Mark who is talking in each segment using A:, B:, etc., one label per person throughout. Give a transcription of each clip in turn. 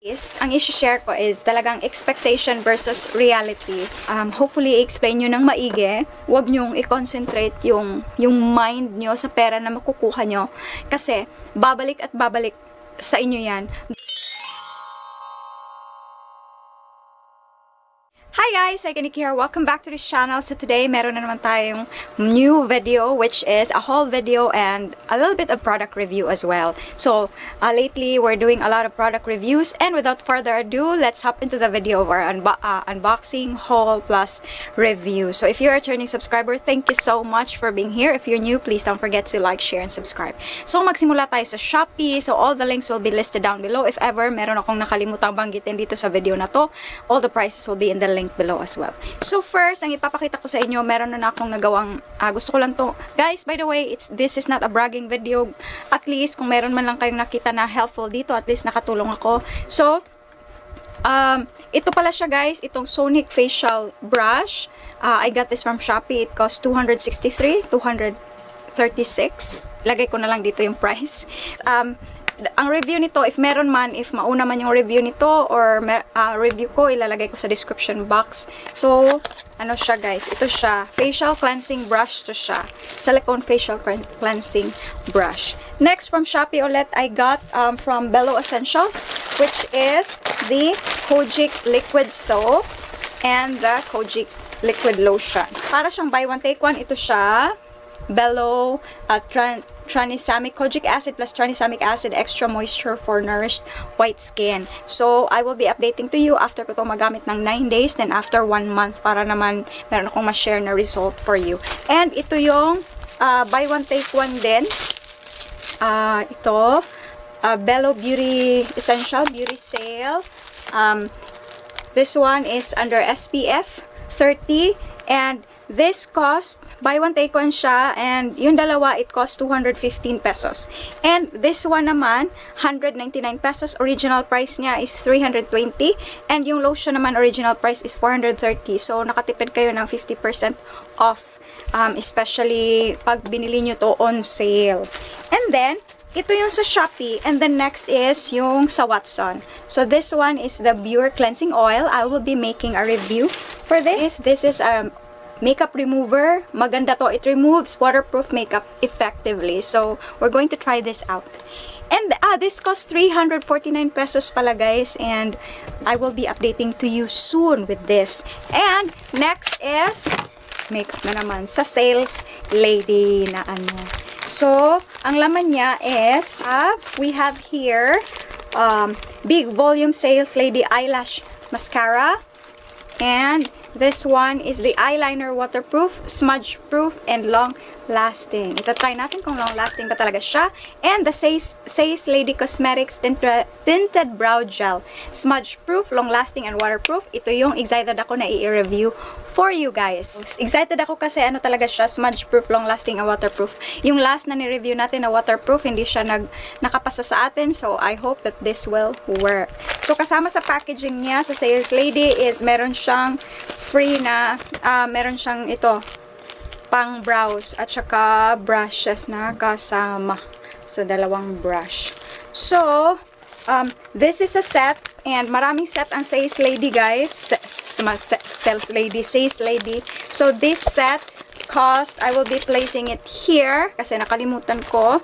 A: Ang isi-share ko is talagang expectation versus reality. Hopefully, i-explain nyo ng maigi. Huwag nyong i-concentrate yung mind nyo sa pera na makukuha nyo. Kasi, babalik at babalik sa inyo yan. Hi guys! Cykaniki here. Welcome back to this channel. So today, meron na naman tayong new video, which is a haul video and a little bit of product review as well. So, lately, we're doing a lot of product reviews, and without further ado, let's hop into the video of our unboxing, haul, plus review. So if you're a returning subscriber, thank you so much for being here. If you're new, please don't forget to like, share, and subscribe. So, magsimula tayo sa Shopee. So, all the links will be listed down below. If ever, meron akong nakalimutang banggitin dito sa video na to, all the prices will be in the link below as well. So first, ang ipapakita ko sa inyo, meron na akong nagawang, gusto ko lang to. Guys, by the way, this is not a bragging video. At least, kung meron man lang kayong nakita na helpful dito, at least nakatulong ako. So, ito pala siya guys, itong Sonic Facial Brush. I got this from Shopee. It cost $263, $236. Lagay ko na lang dito yung price. Ang review nito, if meron man, if mauna man yung review nito or review ko, ilalagay ko sa description box. So, ano siya guys? Ito siya. Facial cleansing brush to siya. Silicone facial cleansing brush. Next, from Shopee ulit, I got from Bello Essentials, which is the Kojic Liquid Soap and the Kojic Liquid Lotion. Para siyang buy one, take one. Ito siya. Bello Tranexamic Kojic acid plus tranexamic acid extra moisture for nourished white skin. So, I will be updating to you after ko to magamit ng 9 days, then after 1 month para naman meron akong ma-share na result for you. And ito yung buy one take one din. Ito Bello Beauty Essential Beauty Sale. This one is under SPF 30 and this cost, buy one take one siya, and yung dalawa, it cost 215 pesos. And this one naman, 199 pesos. Original price niya is 320. And yung lotion naman, original price is 430. So, nakatipid kayo ng 50% off. Especially pag binili nyo to on sale. And then, ito yung sa Shopee. And then next is yung sa Watson. So, this one is the Pure Cleansing Oil. I will be making a review for this. This is makeup remover. Maganda to. It removes waterproof makeup effectively. So, we're going to try this out. And this costs 349 pesos pala guys. And I will be updating to you soon with this. And next is makeup na naman sa Sales Lady na ano. So, ang laman niya is we have here Big Volume Sales Lady Eyelash Mascara. And this one is the eyeliner waterproof, smudge proof, and long lasting. Ita-try natin kung long lasting ba talaga siya. And the Says Lady Cosmetics Tinted Brow Gel, smudge proof, long lasting, and waterproof. Ito yung excited ako na i-review for you guys. Excited ako kasi ano talaga siya, smudge proof, long lasting, and waterproof. Yung last na ni-review natin na waterproof, hindi siya nakapasa sa atin. So, I hope that this will work. So, kasama sa packaging niya sa Sales Lady is meron siyang free na, meron siyang ito, pang brows at saka brushes na kasama. So, dalawang brush. So, this is a set and maraming set ang Sales Lady guys. Sales Lady, Sales Lady. So, this set cost, I will be placing it here kasi nakalimutan ko.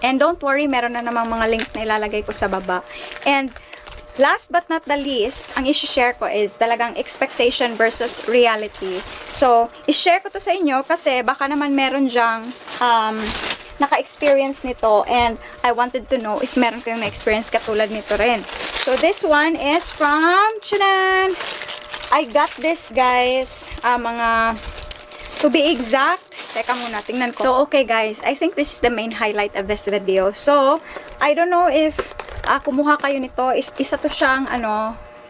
A: And don't worry, meron na namang mga links na ilalagay ko sa baba. And last but not the least, ang isi-share ko is talagang expectation versus reality. So, i-share ko to sa inyo kasi baka naman meron dyang naka-experience nito and I wanted to know if meron kayong na-experience katulad nito rin. So, this one is from, tchadan! I got this guys, to be exact, teka muna, tingnan ko. So, okay guys, I think this is the main highlight of this video. So, I don't know if kumuha kayo nito, isa to siyang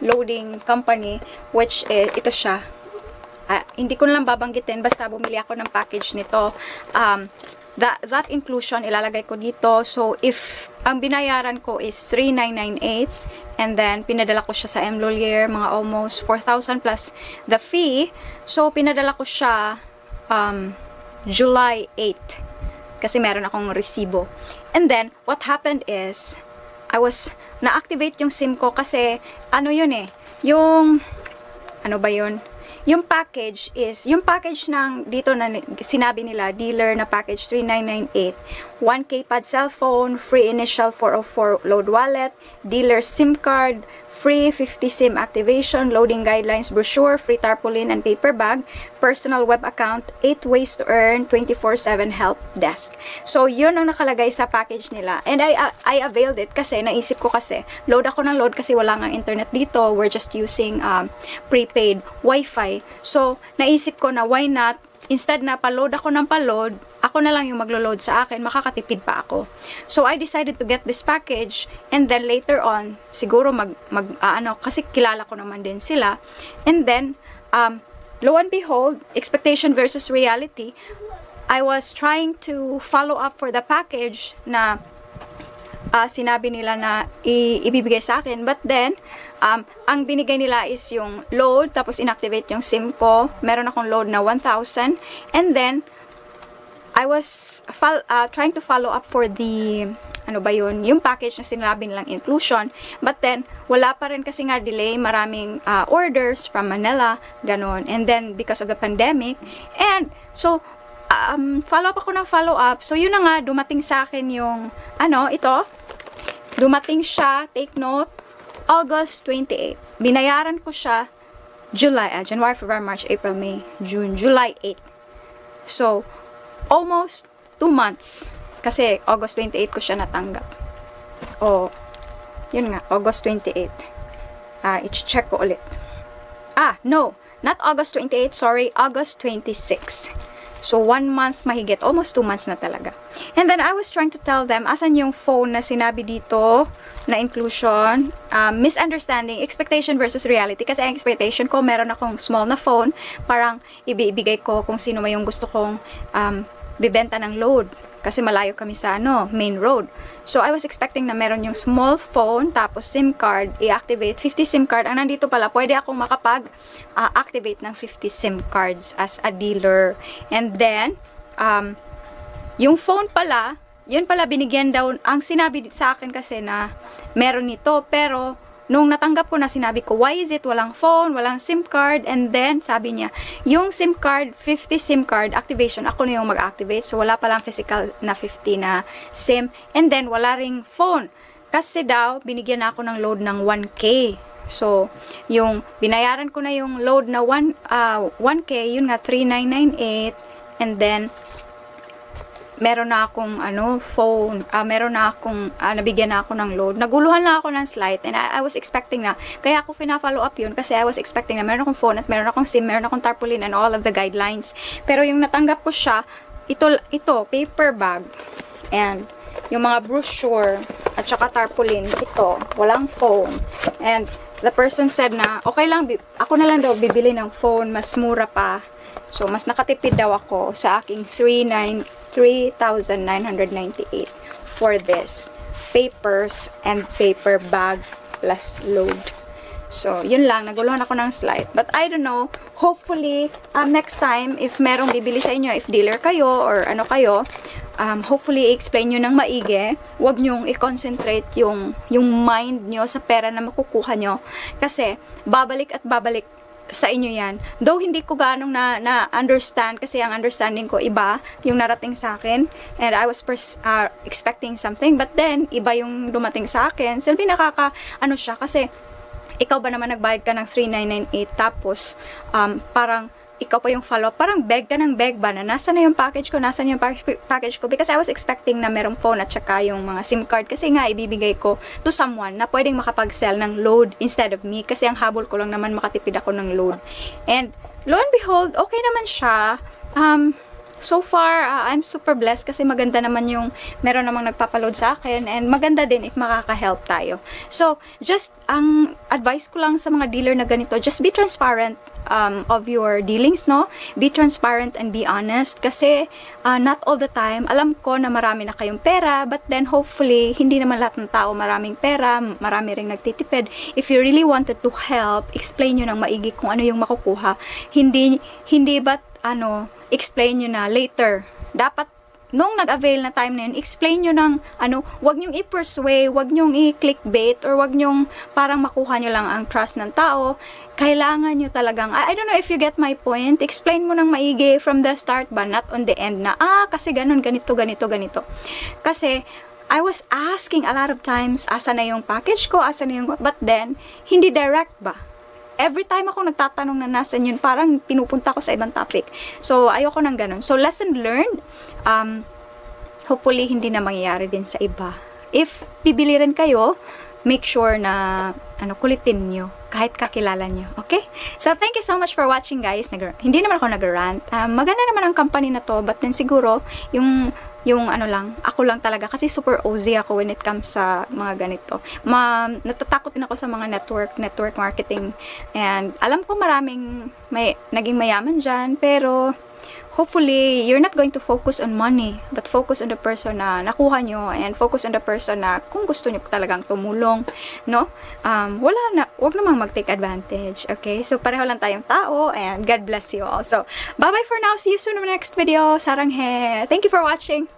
A: loading company, which is, ito siya. Hindi ko na lang babanggitin, basta bumili ako ng package nito. That inclusion, ilalagay ko dito. So, if ang binayaran ko is 3,998, and then pinadala ko siya sa Mlolier, mga almost 4,000 plus the fee. So, pinadala ko siya July 8 kasi meron akong resibo. And then, what happened is, I was na-activate yung SIM ko kasi, ano yun eh, yung, ano ba yun? Yung package ng dito na sinabi nila, dealer na package 3998, 1K pad cellphone, free initial 404 load wallet, dealer SIM card, free 50 SIM activation, loading guidelines brochure, free tarpaulin and paper bag, personal web account, 8 ways to earn, 24/7 help desk. So, yun ang nakalagay sa package nila. And I availed it kasi naisip ko kasi, load ako ng load kasi wala nga internet dito. We're just using prepaid Wi-Fi. So, naisip ko na why not, instead na paload ako ng paload, ako na lang yung maglo-load sa akin, makakatipid pa ako. So, I decided to get this package, and then later on, siguro kasi kilala ko naman din sila. And then, lo and behold, expectation versus reality, I was trying to follow up for the package na sinabi nila na ibibigay sa akin. But then, ang binigay nila is yung load, tapos inactivate yung SIM ko. Meron akong load na 1,000. And then, I was trying to follow up for the, ano ba yun, yung package na sinabi nilang inclusion. But then, wala pa rin kasi nga delay, maraming orders from Manila, ganon. And then, because of the pandemic, and so, follow up ako ng follow up. So, yun na nga, dumating sa akin yung, ito, dumating siya, take note, August 28. Binayaran ko siya, January, February, March, April, May, June, July 8. So, almost 2 months. Kasi August 28 ko siya natanggap. Yun nga, August 28. I-check ko ulit. No, not August 28, sorry, August 26. So, 1 month mahigit, almost 2 months na talaga. And then, I was trying to tell them, asan yung phone na sinabi dito, na inclusion, misunderstanding, expectation versus reality. Kasi ang expectation ko, meron akong small na phone, parang ibibigay ko kung sino may yung gusto kong bibenta ng load. Kasi malayo kami sa main road. So, I was expecting na meron yung small phone, tapos SIM card, i-activate 50 SIM card. Ang nandito pala, pwede akong makapag-activate ng 50 SIM cards as a dealer. And then, yung phone pala, yun pala binigyan daw, ang sinabi sa akin kasi na meron nito, pero nung natanggap ko na, sinabi ko, why is it walang phone, walang SIM card, and then sabi niya, yung SIM card, 50 SIM card activation, ako na yung mag-activate, so wala palang physical na 50 na SIM, and then wala ring phone, kasi daw, binigyan na ako ng load ng 1K. So, yung binayaran ko na yung load na 1K, yun nga, 3,998, and then meron na akong phone, meron na akong nabigyan na ako ng load. Naguluhan na ako ng slight, and I was expecting na, kaya ako fina-follow up yun kasi I was expecting na meron akong phone at meron akong SIM, meron akong tarpaulin and all of the guidelines. Pero yung natanggap ko siya, ito paper bag, and yung mga brochure at saka tarpaulin, ito, walang phone. And the person said na, okay lang, ako na lang daw bibili ng phone, mas mura pa. So, mas nakatipid daw ako sa aking 3,998 for this papers and paper bag plus load. So, yun lang. Naguluhan ako ng slide. But I don't know. Hopefully, next time, if merong bibili sa inyo, if dealer kayo or ano kayo, hopefully, i-explain nyo ng maigi. Huwag nyong i-concentrate yung mind nyo sa pera na makukuha nyo. Kasi, babalik at babalik sa inyo yan. Though hindi ko ganong na-understand kasi ang understanding ko iba yung narating sa akin, and I was expecting something, but then iba yung dumating sa akin. Silbi siya kasi ikaw ba naman nagbayad ka ng 3,998 tapos parang ikaw pa yung follow-up, parang beg ka ng beg ba na nasa na yung package ko, nasa na yung package ko, because I was expecting na merong phone at saka yung mga SIM card kasi nga ibibigay ko to someone na pwedeng makapag-sell ng load instead of me kasi ang habol ko lang naman makatipid ako ng load. And lo and behold, okay naman siya. So far, I'm super blessed kasi maganda naman yung meron namang nagpapaload sa akin, and maganda din if makaka-help tayo. So, just ang advice ko lang sa mga dealer na ganito, just be transparent of your dealings, no? Be transparent and be honest kasi not all the time, alam ko na marami na kayong pera, but then hopefully, hindi naman lahat ng tao maraming pera, marami ring nagtitipid. If you really wanted to help, explain nyo ng maigi kung ano yung makukuha. Hindi ba't explain nyo na later. Dapat nung nag-avail na time na yun, explain nyo ng, wag nyong i-persuade, wag nyong i-clickbait, or wag nyong parang makuha nyo lang ang trust ng tao. Kailangan nyo talagang, I don't know if you get my point, explain mo ng maigi from the start ba, not on the end na, kasi ganun, ganito. Kasi, I was asking a lot of times, asa na yung package ko, but then, hindi direct ba? Every time ako nagtatanong na nasan yun, parang pinupunta ko sa ibang topic. So, ayoko nang ganun. So, lesson learned, hopefully, hindi na mangyayari din sa iba. If bibili rin kayo, make sure na, kulitin nyo. Kahit kakilala nyo. Okay? So, thank you so much for watching, guys. Hindi naman ako nag-rant. Maganda naman ang company na to, but then siguro, yung ako lang talaga, kasi super OZ ako when it comes sa mga ganito. Natatakot din ako sa mga network marketing. And alam ko maraming naging mayaman dyan, pero hopefully, you're not going to focus on money, but focus on the person na nakuha nyo, and focus on the person na kung gusto nyo talagang tumulong, no? Wag namang mag-take advantage, okay? So, pareho lang tayong tao, and God bless you all. So, bye-bye for now. See you soon in the next video. Sarang he. Thank you for watching.